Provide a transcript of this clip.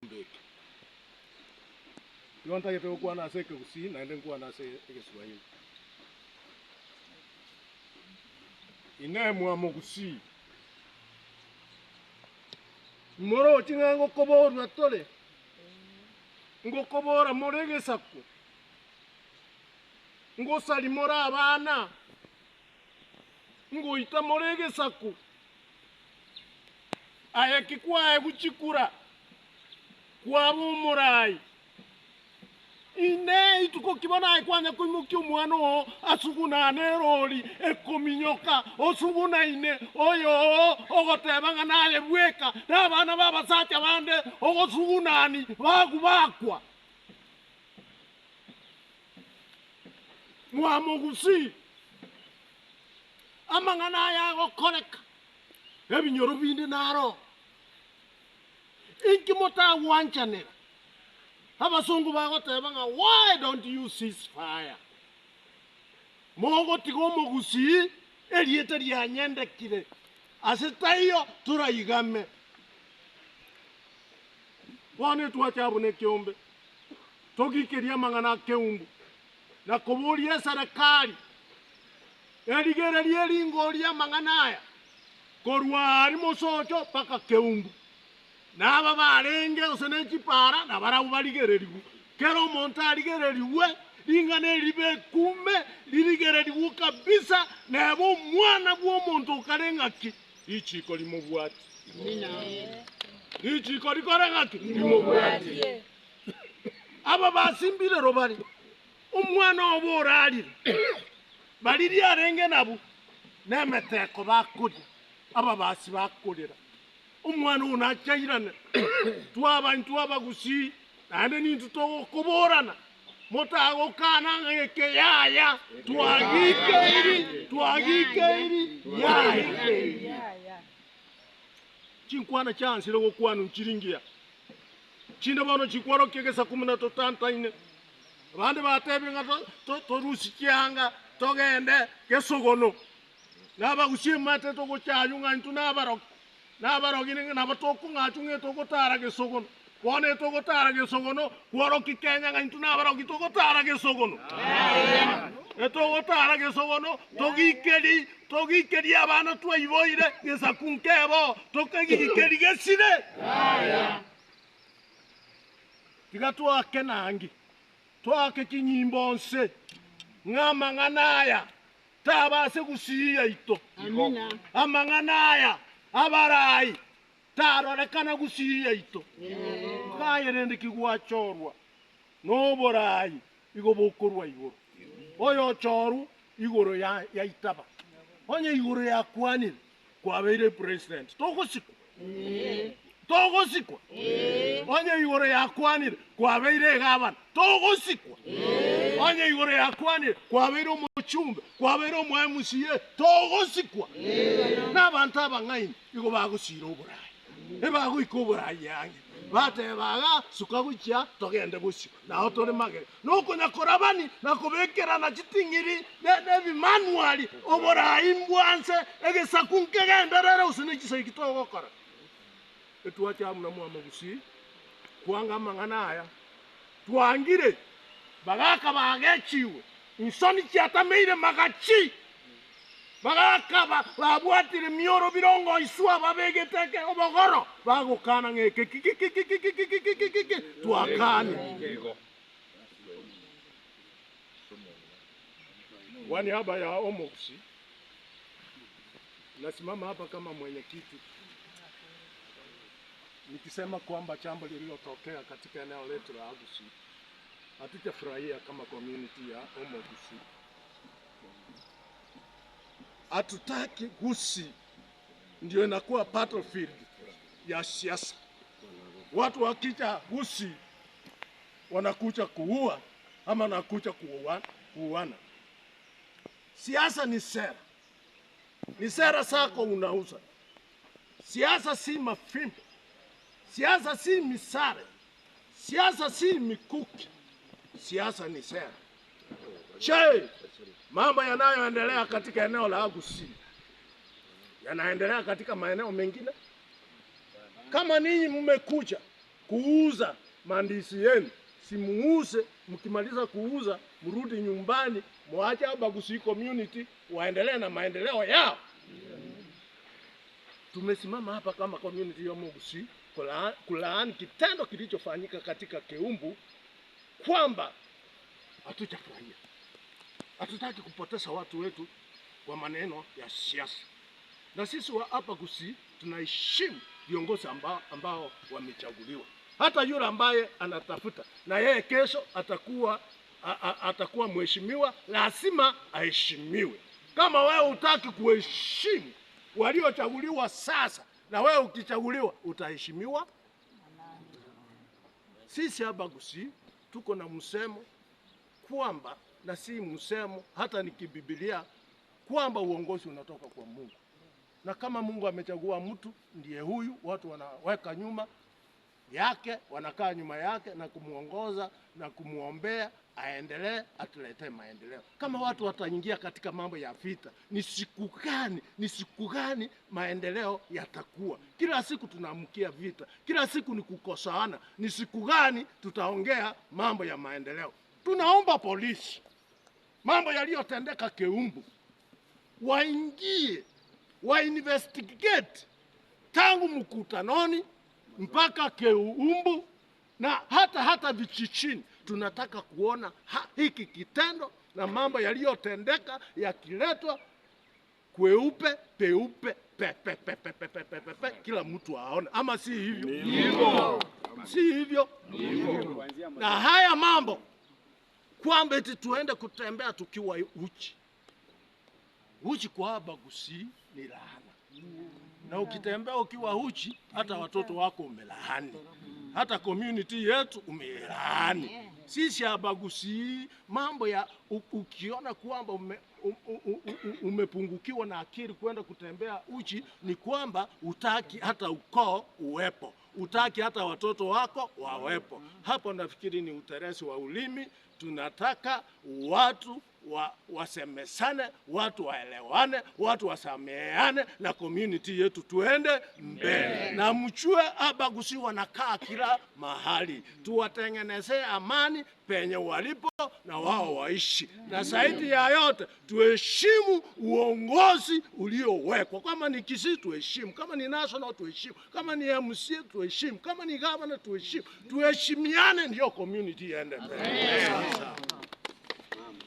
Mbeke. Igo ntagete gokwana ase ekegusii naende nkwane ase egeswahili. Inee mwamogusii, moroche ng'a ngokoborwa tore? Ngokobora more egesaku? Ngosari more abana? Ngoita more egesaku? Aye ki kwaegwa chikura, kwaba omoraai? Inee! Ituko ki bono aye kwanya koimokia omwana oo asugunane erori ekominyoka, osugunaine oyo oo ogoteba ng'a naye bweka, na abana b'abasacha bande ogosugunani bagwa bakwa? Mwamogusii, amang'ana aya agokoreka. Ebinyoro binde naro. Inki motagwanchanera? Abasongo bagoteba ng'a why don't you cease fire? Mogotiga omogusii erieta rianyendekire ase taiyo toraigame. Bono etwache abwo nekeombe, togikerie amang'ana a keumbu na koboria eserekari Erigererie ringoria amang'ana aya korwa aaria mosocho mpaka keumbu, na aba barenge gose ne chipaara nabarabwo barigererigwe. Kera omonto arigererigwe, ring'ana eri ribe ekume, ririgererigwe kabisa, nebe omwana bw'omonto okare ng'aki, richiiko rimobwatie. Richiiko rikore ng'aki? Rimobwatie. Aba basimbire robare. Omwana obo orarire, bariria arenge nabwo nemeteko bakoria, ababasi bakorera. Omwana oo nachairane, twaba intwe abagusii, naende nintwe togokoborana, motagokana ng'a eke yaya, twagikeiri, twagikeiri, yaya. Chinkwana chiansire gokwanwa nchiri ngiya, chinde bono chikworokia egesaku buna totantaine. Abande batebire ng'a torusie chianga togende gesogono, na abagusie emate togochaywa ng'a intwe nabarogi, nabarogi nabo tokong'achwa ng'a togotara gesogono. Bono etogotara gesogono kworokia Kenya ng'a intwe nabarogi togotara gesogono. Etogotara gesogono togikeri togikerie abana twaiboire gesaku nkebo tokegikeri gesire. Tiga toake nangi, toake chinyimbo nse, ng'a amang'ana aya taba ase gusii yaito. Amang'ana aya abarai tarorekana gusii yaito. Kaye rende ki gwachorwa noborai igo bokorwa igoro. Oyochorwa igoro yaitaba. Onye igoro yakwanire, kwabeire president, togosikwa? Togosikwa? Onye igoro yakwanire, kwabeire egavana, togosikwa? Onye igoro yakwanire, kwabeire omochumbe, kwabeire omo MCA, togosikwa? Na abanto abang'aini igo bagosiira oboraai, ebagoika oboraai ang'e, bateba iga, suka gochia togende bosio, nao tore magega. Nokonya korabani na kobekerana chiting'iri nebimanuari, oboraai mbwanse, egesaku nkegenderere gose ne chisegi togokora. Etwacha buna mwamagusii kwanga amang'ana aya, twangire bagaka bagechigwe, insoni chiatameire magachi, bagaka babwatire mioro birongo iswa babegete eke obogoro, bagokana ng'a eke kikikikikikikikikiki twakane. Kwa niaba ya Omogusi nasimama hapa kama mwenyekiti nikisema kwamba jambo lililotokea katika eneo letu la Agusi hatujafurahia kama community ya Omogusi. Hatutaki Gusii ndio inakuwa battlefield ya siasa. Watu wakija Gusii wanakuja kuua ama wanakuja kuuana. Siasa ni sera, ni sera zako unauza. Siasa si mafimbo, siasa si misare, siasa si mikuki, siasa ni sera. Che, mambo yanayoendelea katika eneo la Gusii yanaendelea katika maeneo mengine. Kama ninyi mmekuja Kuuza mandizi yenu, simuuze. Mkimaliza kuuza, mrudi nyumbani, mwache Abagusii community waendelee na maendeleo yao. Tumesimama hapa kama community ya Omogusii kulaani kitendo kilichofanyika katika Keumbu, kwamba hatujafurahia. Hatutaki kupoteza watu wetu kwa maneno ya siasa, na sisi wa hapa Gusii tunaheshimu viongozi ambao wamechaguliwa. Hata yule ambaye anatafuta na yeye kesho atakuwa mheshimiwa, lazima aheshimiwe. Kama wewe hutaki kuheshimu waliochaguliwa sasa, na wewe ukichaguliwa utaheshimiwa? Sisi hapa Gusii tuko na msemo kwamba, na si msemo hata ni kibibilia, kwamba uongozi unatoka kwa Mungu, na kama Mungu amechagua mtu ndiye huyu, watu wanaweka nyuma yake, wanakaa nyuma yake na kumuongoza na kumuombea aendelee, atuletee maendeleo. Kama watu wataingia katika mambo ya vita, ni siku gani, ni siku gani maendeleo yatakuwa? Kila siku tunaamkia vita, kila siku ni kukosoana. Ni siku gani tutaongea mambo ya maendeleo? Tunaomba polisi, mambo yaliyotendeka Keumbu waingie, wainvestigate tangu mkutanoni mpaka Keumbu na hata vijijini. Tunataka kuona hiki kitendo na mambo yaliyotendeka yakiletwa kweupe peupe pe, pe, pe, pe, pe, pe, pe, pe, pe, kila mtu aone, ama si hivyo? Si hivyo? Na haya mambo kwamba eti tuende kutembea tukiwa uchi uchi, kwa Abagusii ni laana, na ukitembea ukiwa uchi, hata watoto wako umelaani, hata community yetu umelaani. Sisi Abagusii, mambo ya ukiona kwamba umepungukiwa na akili kwenda kutembea uchi, ni kwamba utaki hata ukoo uwepo, utaki hata watoto wako wawepo. Hapo nafikiri ni uteresi wa ulimi. Tunataka watu wasemesane, watu waelewane, watu wasameheane na community yetu tuende mbele. Na mchue Abagusii wanakaa kila mahali, tuwatengenezee amani penye walipo na wao waishi, na zaidi ya yote tuheshimu uongozi uliowekwa. Kama ni Kisii tuheshimu, kama ni national tuheshimu, kama ni MCA tuheshimu, kama ni governor tuheshimu, tuheshimiane, ndio community iende mbele.